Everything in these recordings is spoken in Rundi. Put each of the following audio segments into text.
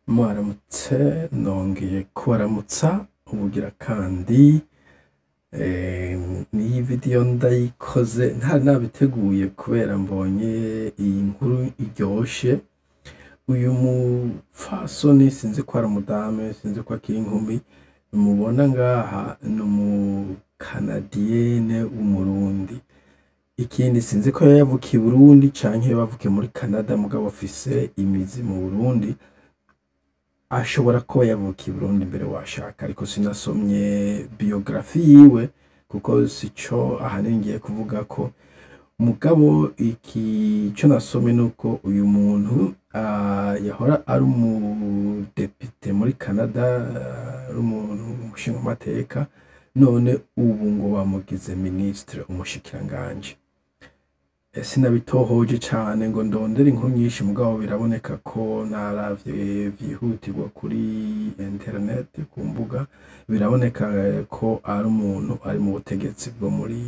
Mwaramutse, nongeye kubaramutsa ubugira kandi. N'iyi video ndayikoze ntari nabiteguye kubera mbonye iyi nkuru iryoshe. Uyu mupfasoni, sinzi ko ari umudame, sinzi ko akiri inkumi, mubona ngaha ni umukanadiyene w'Umurundi. Ikindi, sinzi ko yavukiye i Burundi canke yavukiye muri Canada, mugabo afise imizi mu Burundi. Ashobora kuba yavukiye i Burundi mbere washaka, ariko sinasomye biographie yiwe kuko sico ahanini ngiye kuvuga ko. Mugabo iki ico nasomye nuko uyu muntu yahora ari umudepite muri Canada, ari umuntu umushingamateka, none ubu ngo bamugize ministre, umushikiranganji. Sinabitohoje cane ngo ndondere inkuru nyinshi, mugabo biraboneka ko naravye vyihutirwa kuri internet, ku mbuga, biraboneka ko ari umuntu ari mu butegetsi bwo muri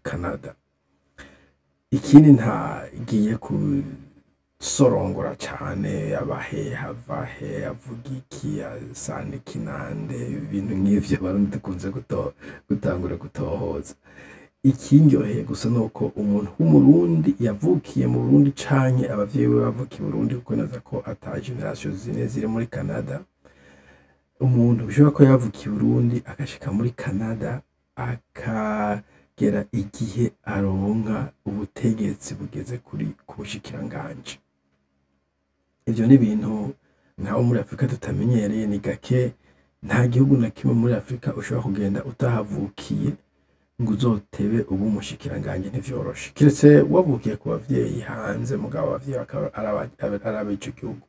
Canada. Ikindi, ntagiye kusorongora cane abahe havahe, avuga iki, asana iki nande, ibintu nk'ivyo Abarundi dukunze gutangura gutohoza. Ikindyoheye gusa nuko umuntu w'Umurundi yavukiye mu Burundi canke abavyeyi biwe bavukiye i Burundi, kuko nibaza ko ata génération zine ziri muri Canada, umuntu bishobora ko yavukiye i Burundi agashika muri Canada, akagera igihe aronka ubutegetsi bugeze kuri ku bushikiranganji. Ivyo ni ibintu nkaho muri Afrika tutamenyereye, ni gake. Nta gihugu na kimwe muri Afrika ushobora kugenda utahavukiye ngo uzotebe ube umushikiranganji, ntivyoroshe, kiretse wavukiye ku bavyeyi hanze, mugabo abavyeyi bakaba ari abico gihugu.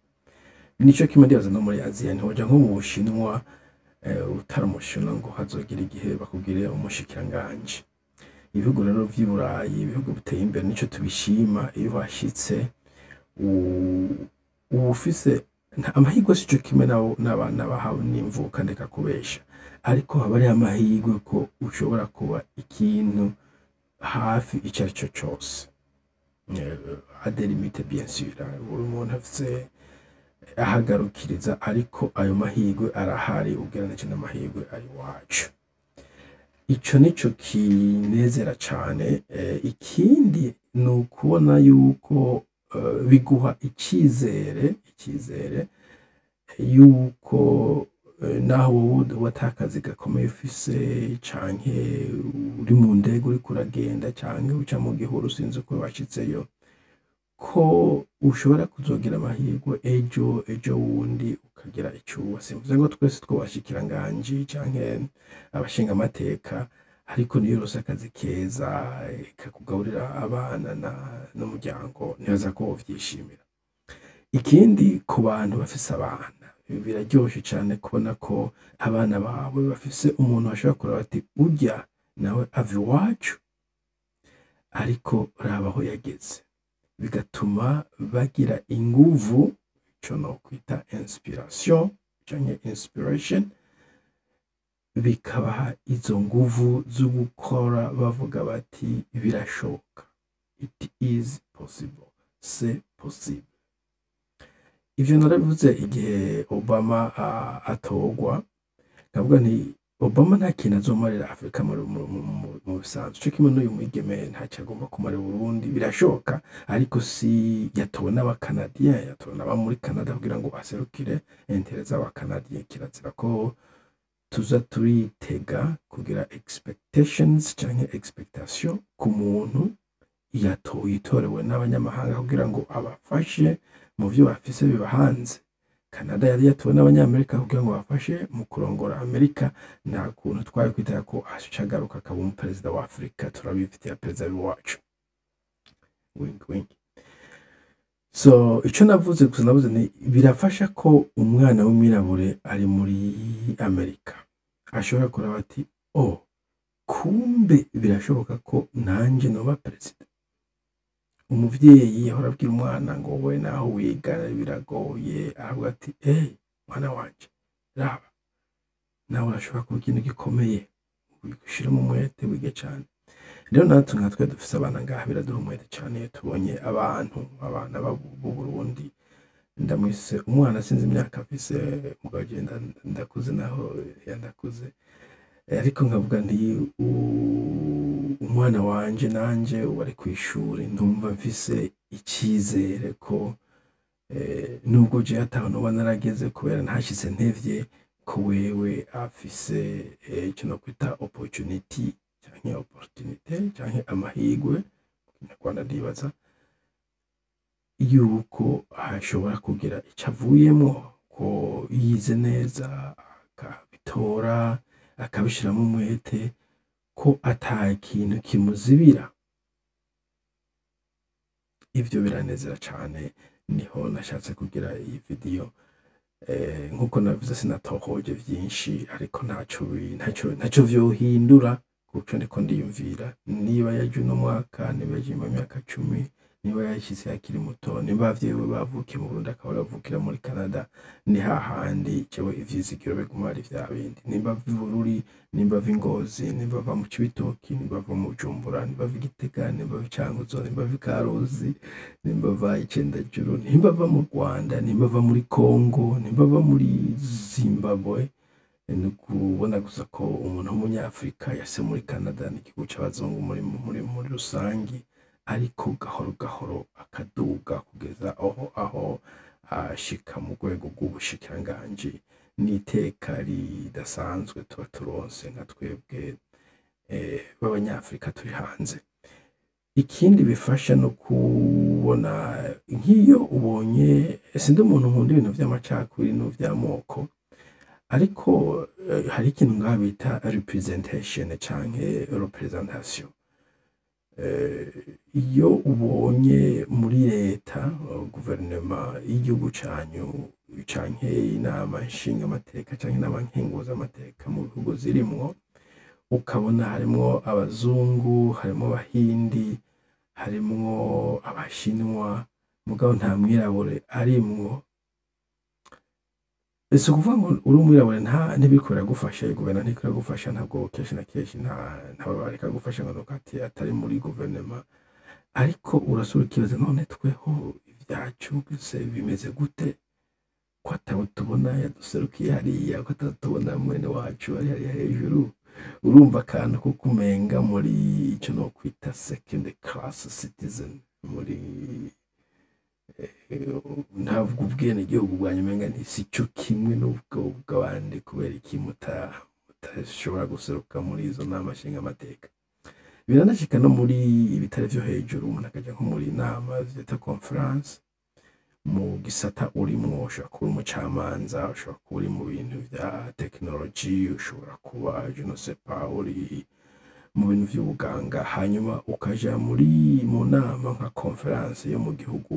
Nico kimwe ndibaza no muri Aziya, ntiwoja nko mu Bushinwa utari Umushinwa ngo hazogira igihe bakugire umushikiranganji. Ibihugu rero vy'i Burayi, ibihugu biteye imbere, nico tubishima. Iyo washitse uba ufise amahirwe, sico kimwe n'abahawe n'imvuka, ndeka kubesha, ariko haba hariho amahirwe ko ushobora kuba ikintu hafi ico arico cose, à des limites bien sûr, buri muntu afise ahagarukiriza, ariko ayo mahirwe arahari ugereranije n'amahirwe ari iwacu. Ico nico kinezera cane. Ikindi ni ukubona yuko biguha icizere yuko naho wowe uba ata kazi gakomeye ufise, canke uri mu ndege uriko uragenda, canke uca mu gihuru sinzi uko washitseyo, ko ushobora kuzogira amahirwe ejo ejo wundi ukagira ico uba. Simvuze ngo twese twoba abashikiranganji canke abashingamateka, ariko niyo uronse akazi keza kakugaburira abana n'umuryango, nibaza ko wovyishimira. Ikindi, ku bantu bafise abana, biraryoshe cane kubona ko abana bawe bafise umuntu bashobora kuraba ati: "Urya nawe ava iwacu, ariko raba aho yageze." Bigatuma bagira inguvu, ico nokwita inspiration canke inspiration, bikabaha izo nguvu zo gukora, bavuga bati: "Birashoboka, it is possible, c'est possible." Ivyo narabivuze igihe Obama atorwa, nkavuga nti: "Obama nta kintu azomarira Afrika mu bisanzwe." Ico kimwe n'uyu mwigeme, ntaco agomba kumarira Uburundi, birashoboka, ariko si yatowe n'Abakanadiyen, yatowe n'aba muri Canada kugira ngo aserukire intérêts z'Abakanadiyen. Kirazira ko tuza turitega kugira expectations canke expectation ku muntu yatowe, yitorewe n'abanyamahanga kugira ngo abafashe mu vyo bafise bibahanze. Canada yari yatowe n'Abanyamerika kugira ngo bafashe mu kurongora Amerika. Nta kuntu twari kwitega ko aca agaruka akaba umuperezida wa Afrika. Turabifitiye perezida w'iwacu, wink wink. So ico navuze gusa, navuze ni birafasha ko umwana w'umwirabure ari muri Amerika ashobora kuraba ati: "Oh, kumbe birashoboka ko nanje noba perezida." Umuvyeyi yahora abwira umwana ngo: "We naho wiga biragoye," aravuga ati: "Eh, mwana wanje, raba nawe urashobora kuba ikintu gikomeye, ushiremo umwete wige cane." Rero natwe nka twe dufise abana ngaha, biraduha umwete cane iyo tubonye abantu, abana b'u Burundi. Ndamwise umwana, sinzi imyaka afise, mugabo jewe ndakuze naho yandakuze. Ariko nkavuga nti umwana wanje nanje ubu ari kw'ishuri, ndumva mfise icizere ko nubwo jewe ataho noba narageze kubera ntashitse ntevye, ko wewe afise ico nokwita opportunity canke opportunité canke amahirwe mu Kinyarwanda, ndibaza yuko ashobora kugira ico avuyemwo, ko yize neza akabitora, akabishiramwo umwete, ko ata kintu kimuzibira. Ivyo biranezera cane, niho nashatse kugira iyi video. Nkuko nabivuze, sinatohoje vyinshi, ariko ntaco vyohindura kuco ndiko ndiyumvira. Niba yaje uno mwaka, niba yaje mu myaka 10, niba yashitse akiri muto, niba abavyeyi biwe bavukiye mu Burundi akaba bavukira muri Canada, ni hahandi jewe ivyizigiro biguma ari vya bindi. Nimba ava i Bururi, nimba ava i Ngozi, nimba ava mu Cibitoki, nimba ava mu Bujumbura, nimba ava i Gitega, nimba ava i Cankuzo, nimba ava i Karusi, nimba ava i Cendajuru, nimba ava mu Rwanda, nimba ava muri Congo, nimba ava muri Zimbabwe, ni ukubona gusa ko umuntu w'umunyafrika yase muri Canada, ni igihugu c'abazungu muri rusangi, ariko gahoro gahoro akaduga kugeza aho ashika mu rwego rw'ubushikiranganji, n'iteka ridasanzwe tuba turonse nka twebwe b'abanyafrika turi hanze. Ikindi bifasha no kubona nk'iyo ubonye, sindi umuntu nkunda ibintu vy'amacakubiri n'vy'amoko, ariko hari ikintu ngaha bita representation canke représentation. Iyo ubonye muri leta, guverinoma y'igihugu canyu, canke inama nshingamateka canke inama nkenguzamateka mu bihugu zirimwo, ukabona harimwo abazungu, harimwo abahindi, harimwo abashinwa, mugabo nta mwirabure arimwo, si ukuvuga ngo uri umwirabure ntibiriko biragufasha, guverinoma ntiriko iragufasha. Ntabwo kenshi na kenshi ntawe bareka gufasha ngo nuko ati atari muri guverinoma, ariko urasubira ukibaza: none tweho ivyacu se bimeze gute, ko atabo tubona yaduserukiye hariya, ko atabo tubona mwene wacu ari hariya hejuru? Urumva akantu ko kumenga muri ico nokwita second class citizen, muri ntabwo ubwenegihugu bwanyu umenga si cyo kimwe n'ubwo bw'abandi. Kubera iki mutashobora guseruka muri izo nama nshingamateka? Biranashika no muri ibitare vyo hejuru, umuntu akaja nko muri nama vyita conférence mu gisata urimwo. Ushobora kuba uri umucamanza, ushobora kuba uri mu bintu vya tekinoloji, ushobora kuba, je ne sais pas, uri mu bintu vy'ubuganga, hanyuma ukaja mu nama nka conférence yo mu gihugu,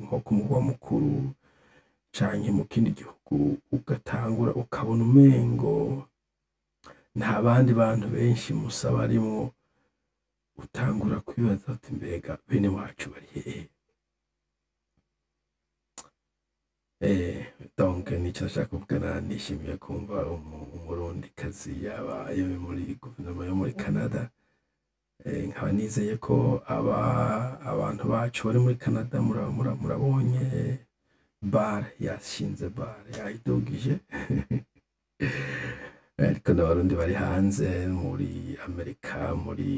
nko ku mugwa mukuru canke mu kindi gihugu, ugatangura ukabona umengo nta bandi bantu benshi musa barimwo, utangura kwibaza uti: mbega bene wacu bari hehe? Donc nico nashaka kuvugana. Nishimiye kumva umurundikazi yabaye muri guverinoma yo muri Canada. Nkaba nizeye ko abantu bacu bari muri Canada murabonye bar yashinze, bar yayidugije, ariko n'abarundi bari hanze, muri Amerika, muri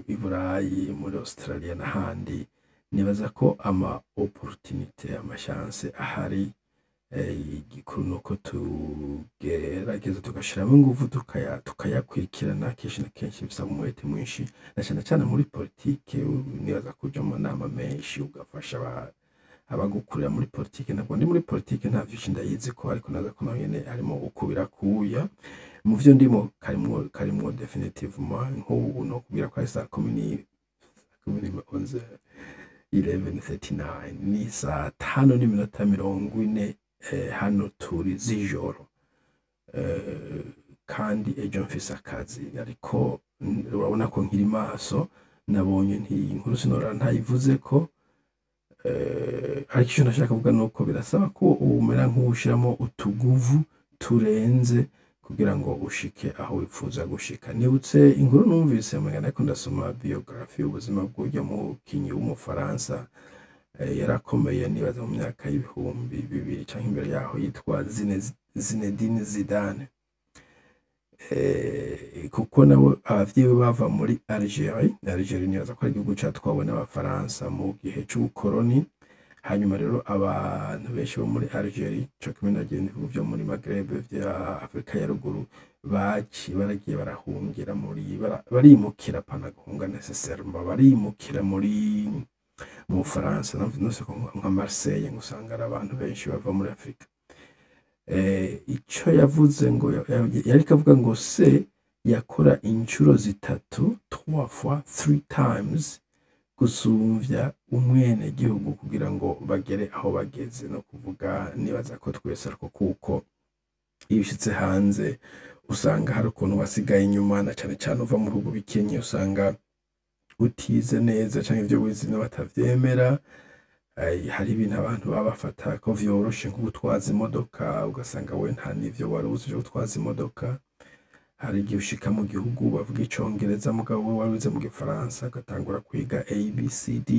Iburayi, muri Australia n'ahandi, nibaza ko ama opportunité, ama chance ahari. Igikuru nuko tugerageza tugashiramo inguvu, tukayakurikirana. Kenshi na kenshi bisaba umwete mwinshi, na cane cane muri politike. Nibaza kuja mu nama menshi, ugafasha abagukurira muri politike. Ntabwo ndi muri politike, nta vyinshi ndayizi ko, ariko naza ko naho nyene harimo ukubira kuya mu vyo ndimo, karimwo définitivement. Nk'ubu no kubwira ko ari saa kumi n'imwe, 11:39, ni saa 5:40 hano turi z'ijoro, kandi ejo mfise akazi, ariko urabona ko nkiri maso. Nabonye nti inkuru sinora ntayivuze ko, ariko icyo nashaka kuvuga ni uko birasaba ko umera nk'uwushiramo utuguvu turenze kugira ngo ushike aho wifuza gushika. Nibutse inkuru numvise, mugana ariko ndasoma biographie y'ubuzima bw'urya mukinyi w'umufaransa. Yarakomeye nibaza mu myaka y'2000 canke imbere yaho, yitwa Zinedine Zidane. Kuko nabo abavyeyi be bava muri Algerie. Algerie nibaza ko ari igihugu catwawe n'Abafaransa mu gihe c'ubukoroni. Hanyuma rero abantu benshi bo muri Algerie, co kimwe na bihugu vyo muri Maghreb vya Afrika ya ruguru, baci baragiye barahungira muri barimukira, pana guhunga nécessairement, barimukira mu Bufaransa, nose ko nka Marseille ngo usanga ari abantu benshi bava muri Afrika. Ico yavuze ngo yariko avuga ngo se yakora incuro zitatu, trois fois, three times gusumvya umwene gihugu kugira ngo bagere aho bageze. No kuvuga nibaza ko twese ariko, kuko iyo ushitse hanze usanga hari ukuntu wasigaye inyuma, na cane cane uva mu bihugu bikenye, usanga utize neza canke ivyo wize batavyemera. Hari ibintu abantu baba bafata ko vyoroshe nko gutwaza imodoka, ugasanga we nta n'ivyo wari uzi vyo gutwaza imodoka. Hari igihe ushika mu gihugu bavuga Icongereza, mugabo wewe wari wize mu Gifaransa, ugatangura kwiga ABCD.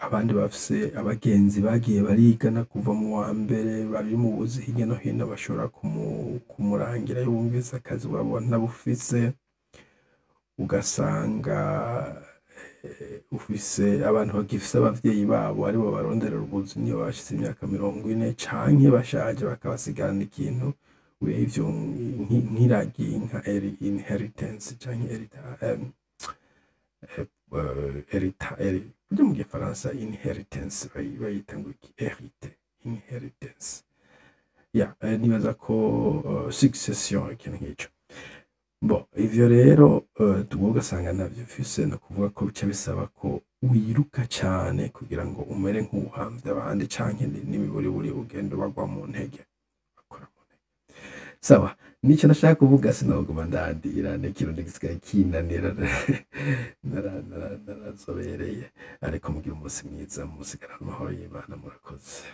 Abandi bafise abagenzi bagiye barigana kuva mu wa mbere, bari mu buzi hirya no hino, bashobora kumurangira iyo bumvise akazi waba ntabufise. Ugasanga ufise abantu bagifise abavyeyi babo aribo baronderera ubuzi niyo bashitse imyaka 40 canke bashaje, bakabasigarana ikintu ivyo nk'iragi, nka inheritance canke burya mu Gifaransa inheritance bayita ngo iki? Hérité, inheritance ya nibaza ko succession, ikintu nk'ico. Bon, ivyo rero wowe ugasanga navyo ufise. No kuvuga ko bica bisaba ko wiruka cane kugira ngo umere nk'uwuhamvye abandi, canke n'imiburiburi ugenda ubagwa mu ntege, bakora mu ntege. Sawa, nico nashaka kuvuga, sinoguma ndandira n'ikirundi gisigaye kinanira, narazobereye. Ariko mugira umunsi mwiza, musigarane amahoro y'Imana. Murakoze.